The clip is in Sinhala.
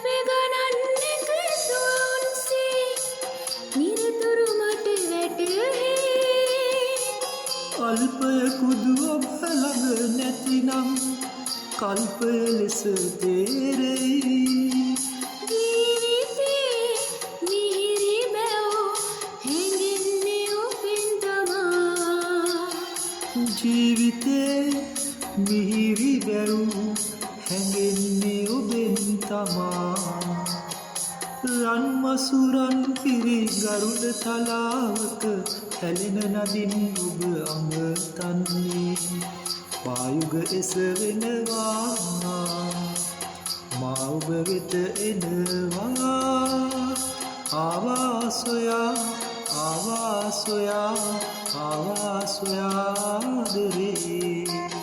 ගණන් එකතු වුන්සේ නිරතුරු මට වැටහේ. අල්පයකුදු ඔබ ළඟ නැතිනම් කල්පය ලෙස තේරෙයි. ජීවිතේ මිහිරි බැව් හැඟෙන්නේ ඔබෙන් තමා. ජීවිතේ මිහිරි බැව් හැඟෙන්නේ ඔබෙන් තමා. රන් මසුරන් පිරි ගරුඩ තලාවක හැලෙන නදින් ඔබ අමතන්නේ. පායුග එසවෙනවා, මා ඔබ වෙත එනවා. ආවා සොයා, ආවා සොයා, ආවා සොයා ආදරේ.